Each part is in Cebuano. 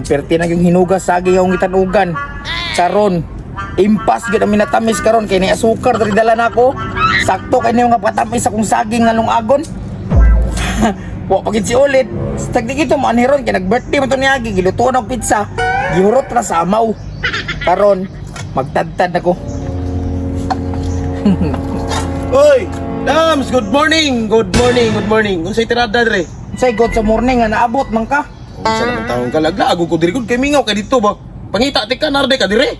Perti na yung hinugas saging akong gitanugan. Karon, impas gyud ang minatamis karon kay ni asukar diri dala nako. Sakto kay ni mga patamis akong saging nga lungagon. Wa pa gid si ulit. Tagdi gito mo anhiron kay nag-birthday man to niagi gilutuan og pizza. Gihurot ra sa amaw. Karon, magtadtad nako. Oy, Dams, good morning. Good morning, good morning. Unsay tirada dire? Say god sa morning nga naabot man ka. Unsa naman taong kalaglaag ko diri gud kay mingaw kay dito ba. Pangita ti ka narde ka dire.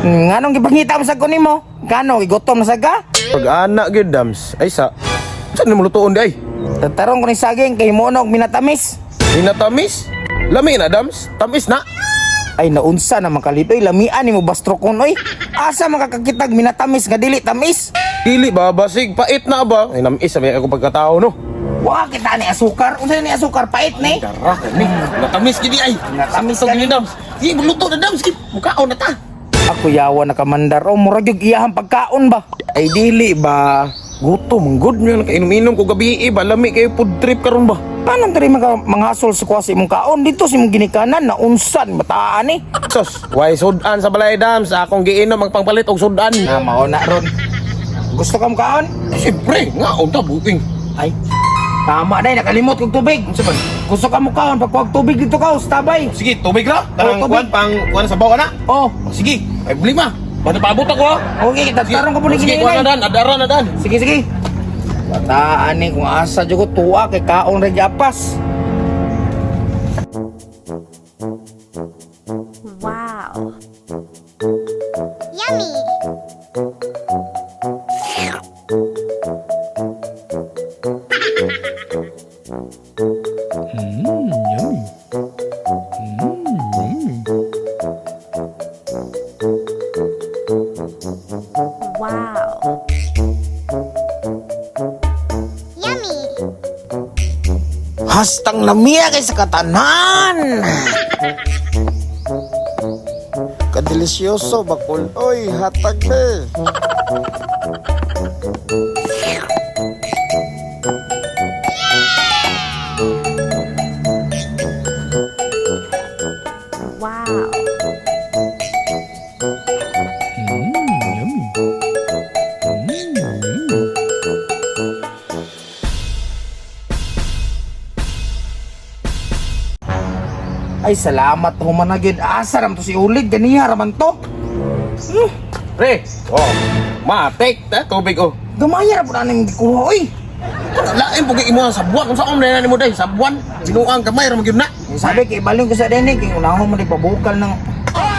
Nganong gipangita mo sa ko nimo? Kano gigutom na sad ka? Pag ana gyud Dams, ay sa. Saan nimo lutuon di ay? Tatarong ko ni saging kay mo og minatamis. Hinatamis? Lami na Dams, tamis na. Ay naunsa na makalitoy lamian nimo bastrokon oy. Asa makakakitag minatamis nga dili tamis? Dili ba basig pait na ba? Ay namis sa ako pagkatao no. Wa kita ni asukar. Unsa ni asukar pait ni? Dara ni. Natamis gid ay. Natamis Sakto ka gid Dams. Sige, luto na Dams, sige. Mukaon na ta. Ako yawa na kamandar o murag yung iyahang pagkaon ba? Ay dili ba? Gutom, good nyo nakainom-inom ko gabi eh, ba lami kayo food trip karon ba? Paano diri mga manghasol sa kuha sa imong kaon dito sa imong ginikanan na unsan bataan ni? Sos, why sudan sa balay Dams? Akong giinom ang pangpalit og sudan. Ah, mao na ron. Gusto ka mong kaon? Siyempre, nga unta buting. Ay, tama na nakalimot kog tubig. Unsa man? Gusto ka mo kaon pagkuha tubig dito ka, tabay. Sige, tubig ra. Tanang Oh, tubig. kuan pang kuan sa bawa na. Oh, Sige, ay problema. Basta paabot ako ha. okay, tatarong ka po ni Sige, kuan na dan, adara na dan. Sige, sige. Bataan ni kung asa jud ko tuwa kay kaon ra japas. Wow. Yummy. Wow. Yummy. Hastang lamia kay sa katanan. Kadelisyoso bakul. Oy, hatag be. Wow. Ay salamat human na gyud. Asa ram to si Ulid ganiha ra man to. Pre, oh. Matik ta tubig oh. Gamaya ra pud aning gikuha oy. Lain po kay imo sa buwan. Unsa om na nimo day sa buwan. Binuang gamay ra man gyud na. Eh, sabi kay ibalin ko sa dinig kay unahon mo di pabukal ng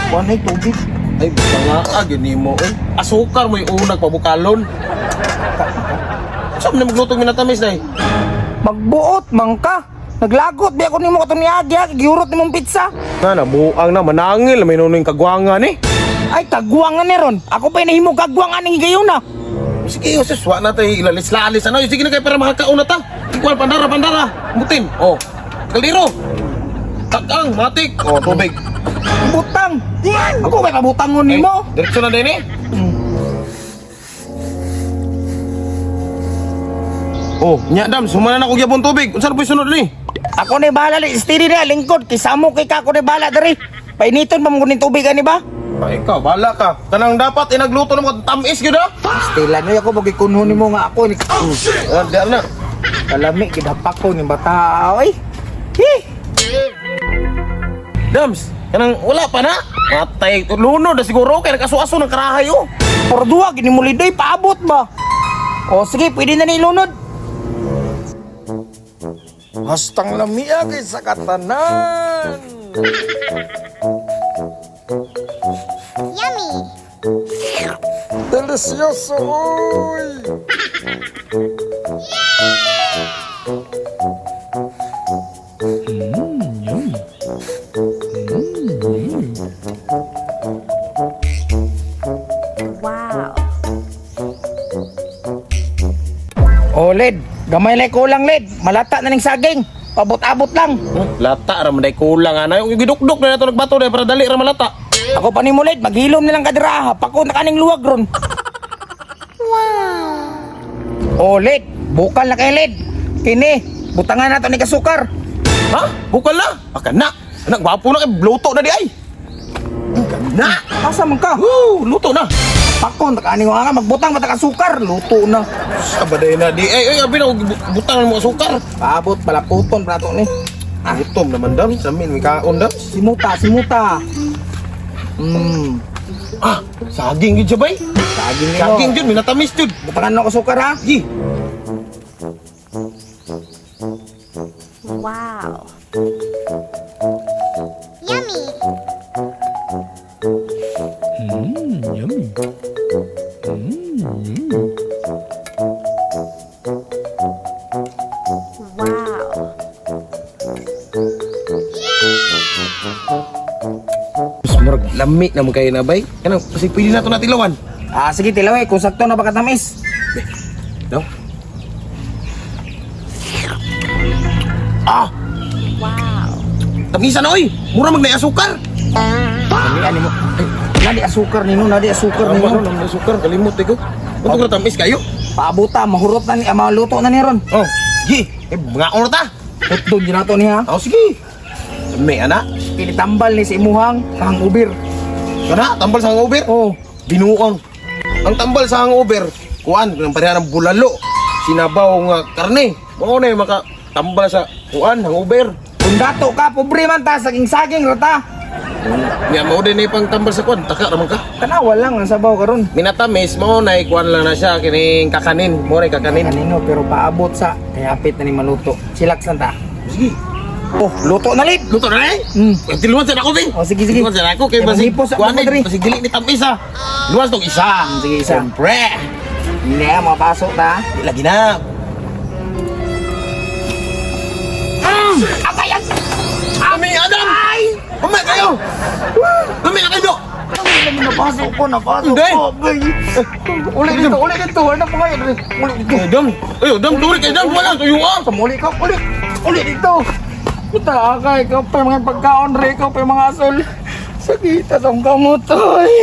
kuan ay tubig. Ay, banga gyud nimo oy. Asukar mo yung unag pabukalon. Unsa man magluto minatamis day? Magbuot man ka. Naglagot bi ako nimo katong niagi ha, gihurot nimong pizza. Na nabuang na manangil may nunoy kagwangan eh. Ay kagwangan ni ron. Ako pa nahimo kagwangan ning higayuna. Sige, Jose, wa na tayo ilalis-lalis. Ano? Sige na kayo para makakauna ta. Ikuan, pandara, pandara. Mutin. Oh. Kaldero. Tagang, matik. Oh, tubig. Butang. Ako kay pabutangon nimo. Ay, diretso na din eh. Oh, nya dam, sumana na ko gyapon tubig. Unsa na po sunod ni? Ako ni bahala ni steady na lingkod kay samo kay ka ako ni bahala diri. Painiton pa mo kuning tubig ani ba? Pa ikaw, bahala ka. Tanang dapat inagluto ng mga tamis gyud ah. Stila no ako magikunho nimo nga ako ni. Ah, di na. Kalami gid hapak ko ni bata oy. Hi. Dams, kanang wala pa na. Matay, lunod na siguro kay nagaso-aso ng karahay oh. Por duwa gini mo lidoy paabot ba? O sige, pwede na ni ilunod. Hastang lamia kay sa katanan. Yummy. Delisyoso oy. Wow. O led, gamay lang kulang led. Malata na ning saging. Pabot-abot lang. Lata ra man day kulang ana. Yung gidukduk na nato nagbato day para dali ra malata. Ako pa nimo led, maghilom na lang kadira. Pako na kaning luwag ron. Wow. O led, bukal na kay led. Kini, butangan na to ni kasukar. Ha? Bukal na? Aka na. Anak, gwapo na kay luto na di ay. Na. Asa man ka? Woo, luto na. Pakon, taka ani nga magbutang mata ka sukar, luto na. Sabaday na di ay. Ay, abi na butang mo asukar. Paabot palaputon prato ni. Ah, gutom naman dam. Sa amin, may kaon dam. Simuta, simuta. Ah, saging yun siya bay. Saging nimo. Saging yun, minatamis yun. Butangan na ko sukar ha. Gi. Wow. Yummy. Wow. Mas murag lami naman kayo na bay. Kanang, kasi pwede na ito natilawan. Ah, sige tilaw eh, kung sakto na ba katamis. No? Ah! Wow. Tamisa na oy! Mura mag asukar! Lami ani mo. Ay, nadi asukar nino, nadi asukar Ano nino. nang asukar? Kalimot eh ko. Untuk na tamis kayo? Paabuta, mahurot na ni, ah, maluto na ni ron. Oh, gi! Eh, mga ta! Putdon yun nato niya. Oh, sige! May ana. Pinitambal ni si imuhang hangubir. Kana, tambal sa hangover. Oh, Binuang. Ang tambal sa hangover, kuan, ng pareha ng bulalo. Sinabaw nga karne. Mao na yung maka tambal sa kuan, hangover. kung dato ka, pobre man ta, saging-saging rata. Nya mao din na pang tambal sa kuan, taka raman ka. Tanawa lang ang sabaw karon. Minatamis mao na kuan lang na siya kining kakanin, mo na kakanin. Kanino pero paabot sa kayapit na ni maluto. Silaks lang ta. Sige. Oh, luto na lip. Luto na eh. Tiluan sa ako, Bing. Oh, sige, sige. Tiluan sa ako kay Eh, basig. manghipos ako, Kuan eh, madre. basig dili ni tamis ah. Luwas tong isa. Sige, isa. Siyempre. Hindi ah, mapasok ta. Di lagi na. Atay! Ami Adam. Ay! Umay kayo. Lami na kayo. Napasok ko, napasok Hindi. ko. Ay. Uli dito, uli dito. Ano pa ngayon? Uli dito. Ay, Adam. Ay, Adam, turi kay Adam. Wala tuyo ah. Uli ka, uli. Uli dito. Puta ka, ikaw pa yung mga pagkaon, re, ikaw pa yung mga asol. Sakita sa kamot. Ay.